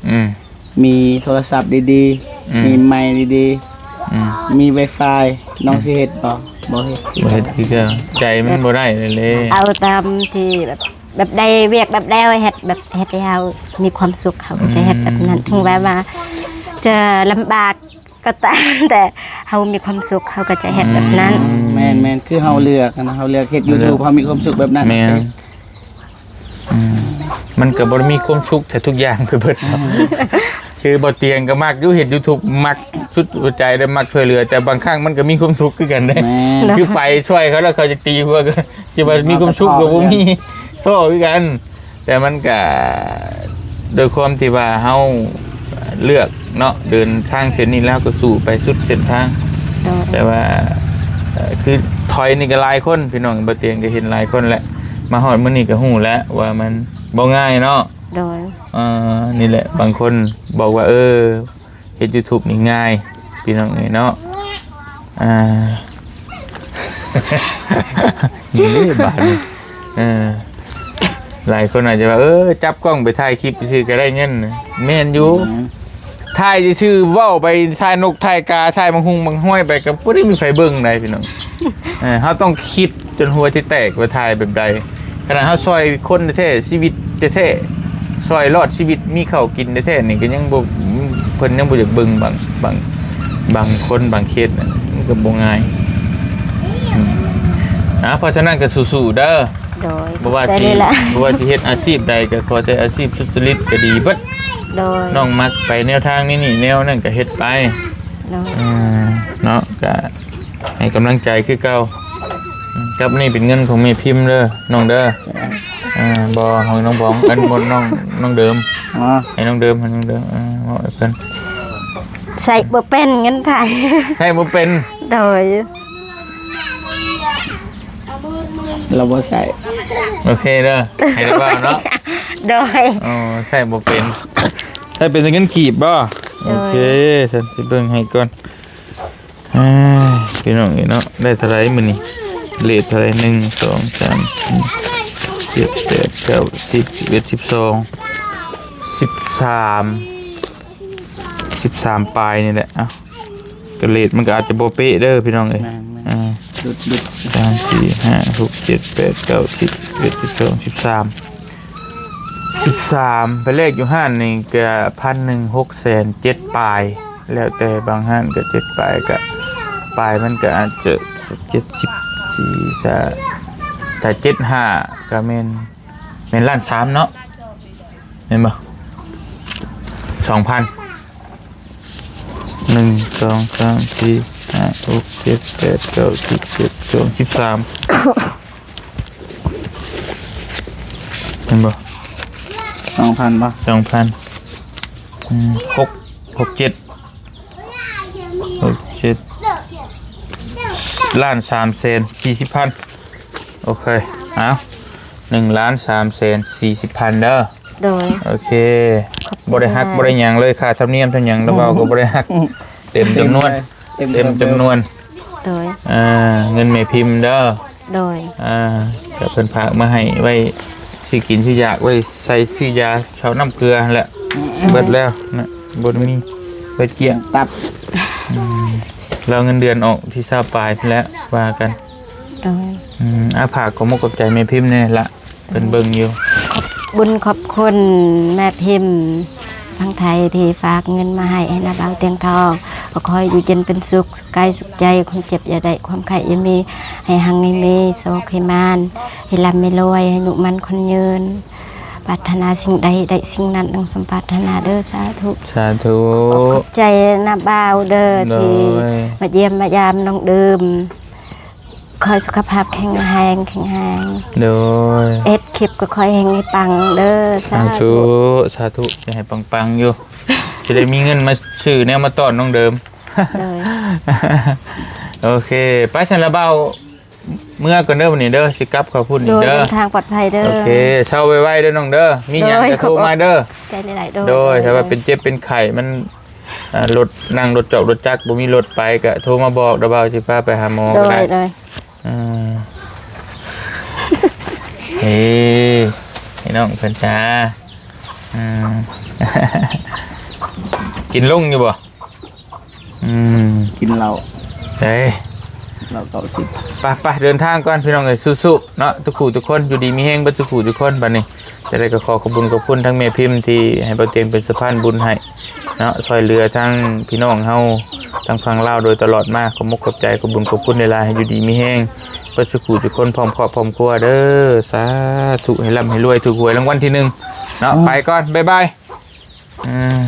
ອືມ ມີໂທລະສັບດີໆ ອືມ ມີໄມດີໆ ອືມ ມີໄວຟາຍ ນ້ອງ ອືມ ຊິເຮັດບໍ່? ບໍ່ເຮັດ ບໍ່ເຮັດຄືກັນ ໃຈມັນບໍ່ໄດ້ເລີຍ. ເອົາຕາມທີ່ແບບ ແບບໄດ້ວຽກແບບແລ້ວເຮັດ ແບບເຮັດໃຫ້ເຮົາມີຄວາມສຸກ ເຮົາກໍຈະເຮັດແບບນັ້ນ. ອືມ ເຖິງແມ່ນວ່າຈະລຳບາກ ກໍຕາມ ແຕ່ເຮົາມີຄວາມສຸກ ເຮົາກໍຈະເຮັດແບບນັ້ນ. ອືມ ແມ່ນໆ ຄືເຮົາເລືອກນະ ເຮົາເລືອກເຮັດ ເຮົາເລືອກ YouTube ເຮົາມີຄວາມສຸກແບບນັ້ນ. ແມ່ນ ອືມ ມັນກໍບໍ່ໄດ້ມີຄວາມສຸກແທ້ທຸກຢ່າງໄປເບິດເນາະ. ອືມ ຄືບໍ່ຕຽງກໍມັກຢູ່ເຮັດ YouTube ມັກສຸດຫົວໃຈເລີຍ ມັກຊ່ວຍເຫຼືອ ແຕ່ບາງຄັ້ງມັນກໍມີຄວາມສຸກຄືກັນເດ້. ແມ່ນ ຄືໄປຊ່ວຍເຂົາແລ້ວເຂົາຈະຕີຫົວ ຄືວ່າມີຄວາມສຸກກໍບໍ່ມີ ເວົ້າຄືກັນ. ແຕ່ມັນກະ ໂດຍຄວາມທີ່ວ່າເຮົາເລືອກເນາະ ເດີນທາງເສັ້ນນີ້ແລ້ວ ເຮົາກໍສູ້ໄປສຸດເສັ້ນທາງ. ໂດຍ ແຕ່ວ່າ ເອີ ຄືຖອຍນີ້ກໍຫຼາຍຄົນ ພີ່ນ້ອງ ບໍ່ຕຽງກໍເຫັນຫຼາຍຄົນແຫຼະ ມາຮອດມື້ນີ້ກໍຮູ້ແລ້ວວ່າມັນບໍ່ງ່າຍເນາະ. ໂດຍ ເອີ ນີ້ແຫຼະ ບາງຄົນບອກວ່າ ເອີ ເຮັດ YouTube ນີ້ງ່າຍ ພີ່ນ້ອງເອີຍເນາະ. ອ່າ ນີ້ເດ້ບາດນີ້ ເອີ ຫຼາຍຄົນອາດຈະວ່າ ເອີ ຈັບກ້ອງໄປຖ່າຍຄລິບຊື່ກໍໄດ້ເງິນ. ແມ່ນຢູ່ ອືມ ຖ່າຍຊື່ໆ ເວົ້າໄປ ຖ່າຍນົກ ຖ່າຍກາ ຖ່າຍບັກຮຸ່ງບັກຫ້ວຍໄປ ກໍບໍ່ໄດ້ມີໃຜເບິ່ງໃດ ພີ່ນ້ອງ. ເອີ ເຮົາຕ້ອງຄິດ ຈົນຫົວຊິແຕກວ່າຖ່າຍແບບໃດ. ຂະໜາດເຮົາຊ່ອຍຄົນແທ້ໆ ຊີວິດແທ້ໆ ຊ່ອຍລອດຊີວິດ ມີເຂົ້າກິນແທ້ໆ ນີ້ກໍຍັງບໍ່ ເພິ່ນຍັງບໍ່ຢາກເບິ່ງ. ບາງ ບາງ ບາງຄົນບາງເຄສນະ ມັນກໍບໍ່ງ່າຍ. ອືມ ອ່າ ເພາະສະນັ້ນກໍສູ້ໆເດີ. ໂດຍ ບໍ່ວ່າ ຂອບໃຈ ຊິ ຫຼາຍໆ ບໍ່ວ່າຊິເຮັດອາຊີບໃດ ກໍຂໍແຕ່ອາຊີບສຸດຈະລິດກໍດີເບິດ. ໂດຍ ນ້ອງມັກໄປແນວທາງນີ້ ນີ້ແນວນັ້ນກໍເຮັດໄປ. ໂດຍ ອືມ ເນາະ ກໍ ໃຫ້ກຳລັງໃຈຄືເກົ່າ. ອືມ ກັບນີ້ເປັນເງິນຂອງແມ່ພິມເດີ ນ້ອງເດີ. ອ່າ ບໍ່ ຂອງນ້ອງບອງ ອັນບົນນ້ອງ ນ້ອງເດີມ. ອໍ ໃຫ້ນ້ອງເດີມ ໃຫ້ນ້ອງເດີມ. ເອີ ເອົາໃຫ້ເພິ່ນ. ໃຊ້ບໍ່ເປັນເງິນໄທ ໃຊ້ບໍ່ເປັນ. ໂດຍ ລາວບໍ່ໃຊ້. ໂອເຄເດີ ໃຫ້ໄດ້ເວົ້າເນາະ. ໂດຍ ອໍ ໃຊ້ບໍ່ເປັນ ໃຊ້ເປັນແຕ່ເງິນກີບບໍ່? ໂດຍ ໂອເຄ ຊັ້ນຊິເບິ່ງໃຫ້ກ່ອນ. ອ່າ ພີ່ນ້ອງເອີຍເນາະ ໄດ້ເທົ່າໃດມື້ນີ້? ເລດເທົ່າໃດ? ໜຶ່ງ ສອງ ສາມ ສີ່ ເຈັດ ແປດ ເກົ້າ ສິບ ສິບເອັດ ສິບສອງ ສິບສາມ ສິບສາມປາຍນີ້ແຫຼະ. ເອົ້າ ກະເລດມັນກໍອາດຈະບໍ່ເປະເດີພີ່ນ້ອງເອີຍ. ແມ່ນໆ ອ່າ ຫຼຸດໆ ສາມ ສີ່ ຫ້າ ຫົກ ເຈັດ ແປດ ເກົ້າ ສິບ ສິບເອັດ ສິບສອງ ສິບສາມ ສິບສາມ ໄປແລກຢູ່ຮ້ານນີ້ກະພັນໜຶ່ງ ຫົກແສນເຈັດປາຍ ແລ້ວແຕ່ບາງຮ້ານກະເຈັດປາຍ ກະປາຍມັນກະອາດຈະເຈັດສິບສີ່ ຖ້າ ຖ້າເຈັດຫ້າກະແມ່ນ ແມ່ນລ້ານສາມເນາະ ແມ່ນບໍ່? ສອງພັນ ໜຶ່ງ ສອງ ສາມ ສີ່ ຫ້າ ຫົກ ເຈັດ ແປດ ເກົ້າ ສິບ ສິບເອັດ ສິບສອງ ສິບສາມ ແມ່ນບໍ່? ສອງພັນບໍ່? ສອງພັນ ອືມ ຫົກ ຫົກ ເຈັດ ລ້ານສາມແສນສີ່ສິບພັນ. ໂອເຄ ເອົາ ໜຶ່ງລ້ານສາມແສນສີ່ສິບພັນເດີ. ໂດຍ ໂອເຄ ຂອບໃຈ ບໍ່ໄດ້ຫັກ ບໍ່ໄດ້ຫຍັງເລີຍ ຄ່າທຳນຽມທຳຫຍັງ ລະເວົ້າກໍບໍ່ໄດ້ຫັກ ເຕັມຈຳນວນ ເຕັມ ເຕັມຈຳນວນ. ໂດຍ ອ່າ ເງິນແມ່ພິມເດີ. ໂດຍ ອ່າ ກໍເພິ່ນຝາກມາໃຫ້ໄວ້ຊື້ກິນຊື້ຢາກ ໄວ້ໃສ່ຊື້ຢາເຂົ້ານ້ຳເກືອຫັ້ນແຫຼະ. ອືມ ເບິດແລ້ວນະ ບໍ່ໄດ້ມີ ເບິດກ້ຽງ ຕັບ. ອືມ ແລ້ວເງິນເດືອນອອກທີຊາວປາຍພຸ້ນແຫຼະ ວ່າກັນ. ໂດຍ ອືມ ອາ ຝາກຂອບມຸກຂອບໃຈແມ່ພິມແດ່ລະ ເພິ່ນເບິ່ງຢູ່. ຂອບບຸນຂອບຄຸນແມ່ພິມທາງໄທທີ່ຝາກເງິນມາໃຫ້ ໃຫ້ນ້າບ່າວຕຽງທອງ ຂໍໃຫ້ຢູ່ເຢັນເປັນສຸກ ສຸກກາຍສຸກໃຈ ຄວາມເຈັບຢ່າໄດ້ ຄວາມໄຂ້ຢ່າມີ ໃຫ້ຮັ່ງໃຫ້ມີ ໂຊກໃຫ້ໝານ ໃຫ້ລ່ຳໃຫ້ລວຍ ອາຍຸໝັ້ນຂວັນຍືນ ປາດຖະໜາສິ່ງໃດໄດ້ສິ່ງນັ້ນ ດັ່ງສົມປາດຖະໜາເດີ ສາທຸ ສາທຸ. ຂອບໃຈນ້າບ່າວເດີ ໂດຍ ທີ່ມາຢ້ຽມມາຢາມນ້ອງເດີມ. ຂໍໃຫ້ສຸຂະພາບແຂງແຮງ ແຂງແຮງ. ໂດຍ ເຮັດຄລິບກໍຂໍໃຫ້ເຮັງໃຫ້ປັງເດີ. ສາທຸ ສາທຸ ສາທຸ ໃຫ້ປັງໆຢູ່ ຊິໄດ້ມີເງິນມາຊື້ແນວມາຕ້ອນນ້ອງເດີມ. ໂດຍ ໂອເຄ ໄປຊັ້ນລະບ່າວ ເມືອກ່ອນເດີ ມື້ນີ້ເດີ ຊິກັບເຂົ້າພຸ້ນອີກເດີ. ໂດຍ ເດີນທາງປອດໄພເດີ. ໂອເຄ ເຊົາໄວໆເດີນ້ອງເດີ ມີຫຍັງກໍໂທມາເດີ. ໂດຍ ຂອບໃຈຫຼາຍໆ. ໂດຍ ໂດຍ ຖ້າວ່າເປັນເຈັບເປັນໄຂ້ ມັນ ອ່າ ລົດ ນັ່ງລົດຈອກລົດຈັກ ບໍ່ມີລົດໄປ ກະໂທມາບອກ ດຽວບ່າວຊິພາໄປຫາໝໍກໍໄດ້. ໂດຍ ໂດຍ ເອີ ໃຫ້ນ້ອງເພິ່ນຊາ ອືມ ກິນລົງຢູ່ບໍ່? ອືມ ກິນເຫຼົ້າ ເອີ ເຫຼົ້າເກົ້າສິບ. ໄປໆ ເດີນທາງກ່ອນພີ່ນ້ອງເອີຍ ສູ້ໆເນາະ ທຸກຜູ້ທຸກຄົນ ຢູ່ດີມີແຮງເບິດທຸກຜູ້ທຸກຄົນ. ບັດນີ້ ຈັ່ງໃດກໍຂໍຂອບບຸນຂອບຄຸນທັງແມ່ພິມທີ່ໃຫ້ບ່າວຕຽງເປັນສະພານບຸນໃຫ້ເນາະ ຊ່ວຍເຫຼືອທັງພີ່ນ້ອງເຮົາທາງຝັ່ງລາວໂດຍຕະຫຼອດມາ. ຂອບມຸກຂອບໃຈ ຂອບບຸນຂອບຄຸນຫຼາຍໆ ໃຫ້ຢູ່ດີມີແຮງເບິດສູ່ຜູ້ທຸກຄົນ ພ້ອມຄອບພ້ອມຄົວເດີ. ສາທຸ ໃຫ້ລ່ຳໃຫ້ລວຍ ຖືກຫວຍລາງວັນທີໜຶ່ງເນາະ. ອືມ ໄປກ່ອນ ບາຍບາຍ. ອືມ